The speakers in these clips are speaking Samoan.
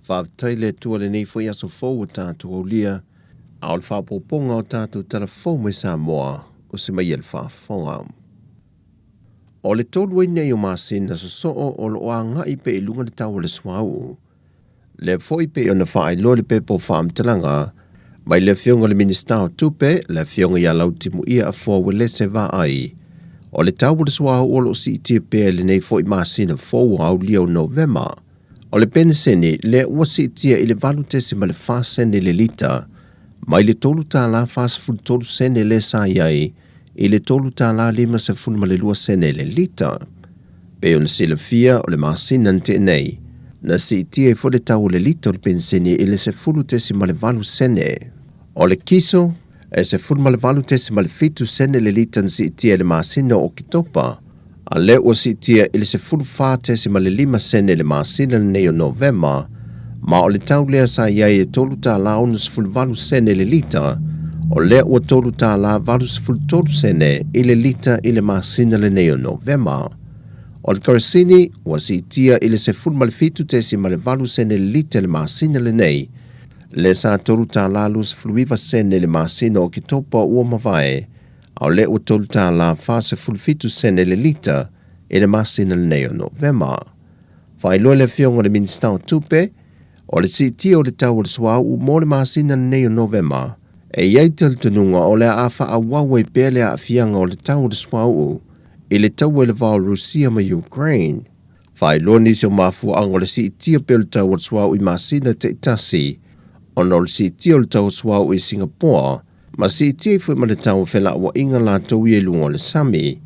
Faafetai le Atua lenei foi aso fou ua tatou aulia, a o le faaopoopoga o tatou tala fou mai Samoa o se mai e le faafofoga. O le tolu ai nei o masina sosoo o lo o agai pea i luga le tau o le suauu. Lea foi pei ona faailoa le pepa o faamatalaga mai le Afioga i le Minisita o Tupe, le Afioga ia Lautimuia Afoa Uelese Vaai, o le tau o le suauu o lo o siitia pea i lenei foi masina fou o aulia o Novema. O le penisini lea ua siitia i le 8.4 sene le lita, mai le $3.43 sene lea sa i ai i le $3.52 sene le lita. Pei ona silafia o le masina na tea nei, na siitia ai foi le tau o le lita o le penisini i le 10.8 sene. O le kiso, e 18.7 sene le lita na siitia i le masina o Oketopa, a lea ua siitia i le 14.5 sene i le masina lenei o Novema, ma o le tau lea sa i ai e $3.68 sene le lita, o lea ua $3.83 sene i le lita i le masina lenei o Novema. O le kerosene ua siitia i le 17.8 sene le lita i le masina lenei, lea sa $3.29 sene i le masina o Oketopa ua mavae, a o lea ua $3.47 sene le lita i le masina lenei o Novema. Faailoa le Afioga i le Minisita o Tupe, o le siitia o le tau o le suauu mo le masina lenei o Novema, e i ai talitonuga o le a faaauau ai pea le aafiaga o le tau o le suauu i le taua i le va o Rusia ma Ukraine. Faailoa nisi o mafuaaga o le siitia pea o le tau o le suauu i masina taitasi, ona o le siitia o le tau o le suauu i Singapore, ma siitia ai foi ma le tau o felauaiga latou ia i luga o le sami,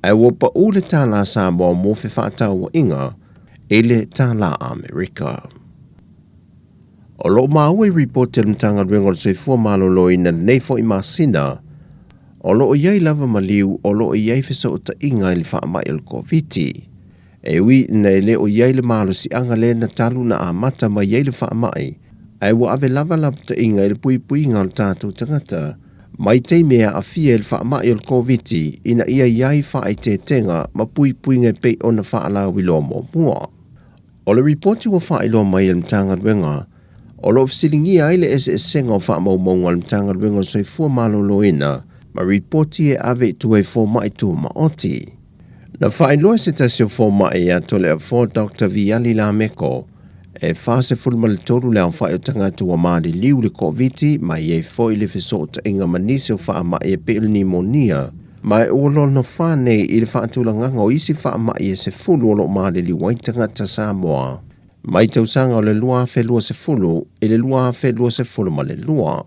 ae ua pau le tālā Samoa mo fefaatauaiga i le tālā Amerika. O lo o maua i ripoti a le Matagaluega o le Soifua Maloloina lenei foi masina, o lo o i ai lava maliu o lo o i ai fesootaiga i le faamai o le Koviti. E ui ina e le o i ai le malosiaga lea na talu na amata mai ai le faamai, ae ua ave lava lapataiga i le puipuiga o le tatou tagata mai taimi e aafia i le faamai o le Koviti ina ia i ai faaeteetega ma puipuiga e pei ona faalauiloa muamua. O le ripoti ua faailoa mai e le Matagaluega, o lo o fesiligia ai le eseesega o faamaumauga a le Matagaluega o le Soifua Maloloina ma ripoti e ave i tua i fomai tumaoti. Na faailoa e se tasi o fomai ia Toleafoa Doctor Viali Lameko, e 43 le aofai o tagata ua maliliu i le Koviti ma i ai foi le fesootaiga ma nisi o faamai e pei o le nimonia, ma e ua lona fa nei i le faatulagaga o isi faamai e 10 o lo o maliliu ai tagata Samoa mai tausaga o le 2020 i le 2022.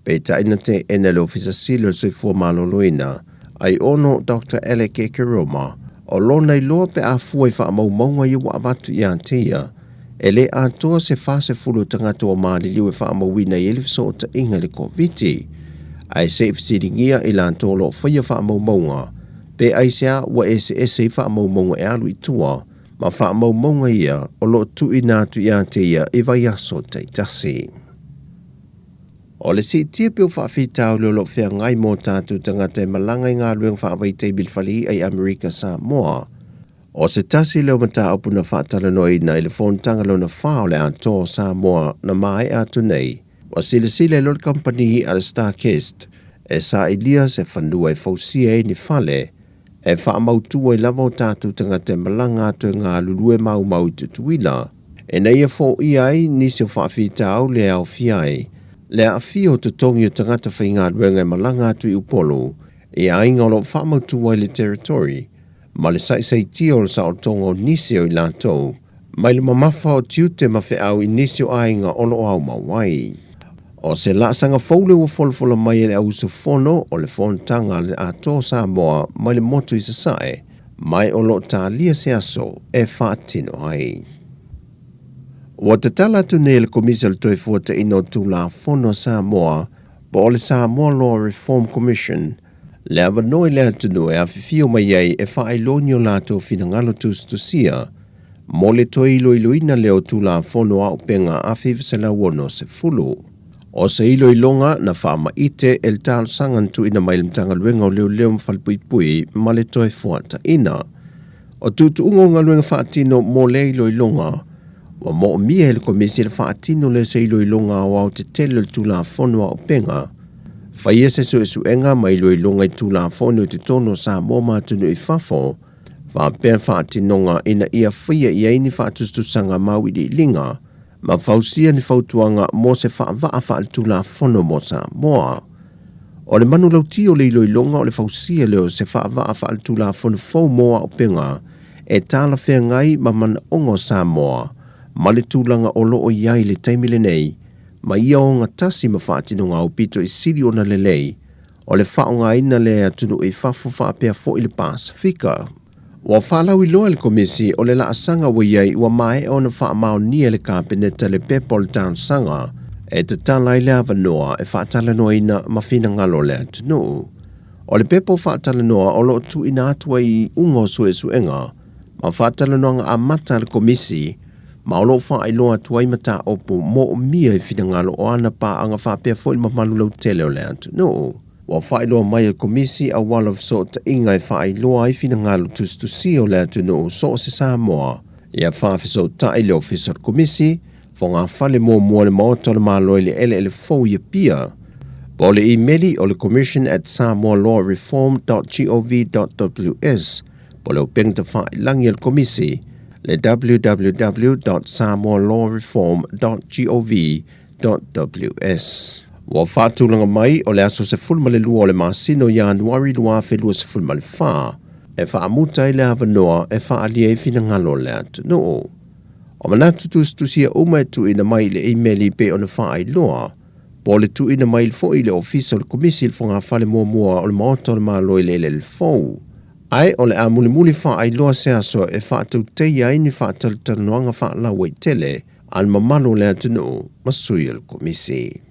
Peitai na teena e le Ofisa Sili o le Soifua Maloloina, ai ono Doctor Alec Ekeroma, o lona iloa pe a fua i faamaumauga ia ua avatu ia te ia, e le atoa se 40 o tagata ua maliliu e faamauina i ai le fesootaiga i le Koviti. Ae se i fesiligia i latou o lo o faia faamaumauga, pe aisea ua eseese ai faamaumauga e alu i tua ma faamaumauga ia o lo o tuuina atu ia te ia i vaiaso taitasi. O le siitia pea o faafitauli o lo o feagai mo tatou tagata e malaga i galuega faavaitaimi i le fale i'a i Amerika Samoa. O se tasi lea o mataupu na faatalanoaina i le fonotaga lona fa o le Atoa o Samoa na maea atu nei, ua silasila ai loa le kamupani i'a a le StarKist e sailia se fanua e fausia ai ni fale e faamautu ai lava o tatou tagata e malaga atu e galulue maumau i Tutuila, ina ia foia ai nisi o faafitauli e aofia ai le aafia o totogi o tagata faigaluega e malaga atu i Upolu i aiga o lo o faamautu ai le territory ma le saisaitia o le saolotoga o nisi o i latou mai le mamafa o tiute ma feau i nisi o aiga o lo o aumau ai. O se laasaga fou lea ua folafola mai e le auusufono o le Fonotaga a le Atoa o Samoa mai le motu i Sasae, ma o lo o talia se aso e faatino ai. Ua tatala atu nei e le Komisi o le Toefuataiga o Tulafono a Samoa po o le Samoa Law Reform Commission le avanoa i le atunuu e afifio mai ai e faailoa ni o latou finagalo tusitusia mo le toe iloiloina lea o Tulafono Auupega 1960. O se iloiloga na faamaite e le talosaga na tuuina mai i le Matagaluega o Leoleo ma Falepuipui ma le Toefuataiga. O tuutuuga o galuega faatino mo lea iloiloga, Ua moomia e le Komisi le faatino lea o se iloiloga aoaotetele o le Tulafono o Auupega, faia se suesuega ma iloiloga i Tulafono i totonu o Samoa ma atunuu i fafo, faapea faatinoga ina ia faia i ai ni faatusatusaga ma auiliiliga ma fausia ni fautuaga mo se faavaa faaletulafono mo Samoa. O le manulauti o le iloiloga o le fausia lea o se faavaa faaletulafono fou mo auupega e talafeagai ma manaoga o Samoa ma le tulaga o lo o i ai i le taimi lenei, ma ia ogatasi ma faatinoga aupito i sili ona lelei o le faaaogaina lea e atunuu i fafo faapea foi le Pasefika. Ua faalauiloa e le Komisi o le laasaga ua i ai ua maea ona faamaonia e le Kapeneta le pepa o le talosaga e tatala ai le avanoa e faatalanoaina ma finagalo o le atunuu. O le pepa o faatalanoa o lo o tuuina atu ai i iuga o suesuega ma faatalanoaga amata a le Komisi ma o lo o faailoa atu ai mataupu moomia i finagalo o ana paaga faapea foi le mamalu lautele o le atunuu. Ua faailoa mai e le Komisi auala o fesootaiga e faailoa ai finagalo tusitusia o le atunuu so o se Samoa ia faafesootai le Ofisa o le Komisi, Fogafale Muamua le Maota o le Malo i le Eleele Fou i Apia, po o le imeli o le commission@samoalawreform.gov.ws po o le upega tafailagi a le Komisi le www.samoalawreform.gov.ws. Ua faatulaga mai o le aso 12 o le masina o Ianuari 2024 e faamuta ai le avanoa e faaalia ai finagalo o le atunuu. O manatu tusitusia uma e tuuina mai i le imeli pei ona faailoa, po o le tuuina mai foi i le Ofisa o le Komisi i le Fogafale Muamua o le Maota o le Malo i le Eleele Fou. Ae o le a mulimuli faailoa se aso e faatauteia ai ni faatalatalanoaga faalauaitele a le mamalu o le atunuu ma sui o le Komisi.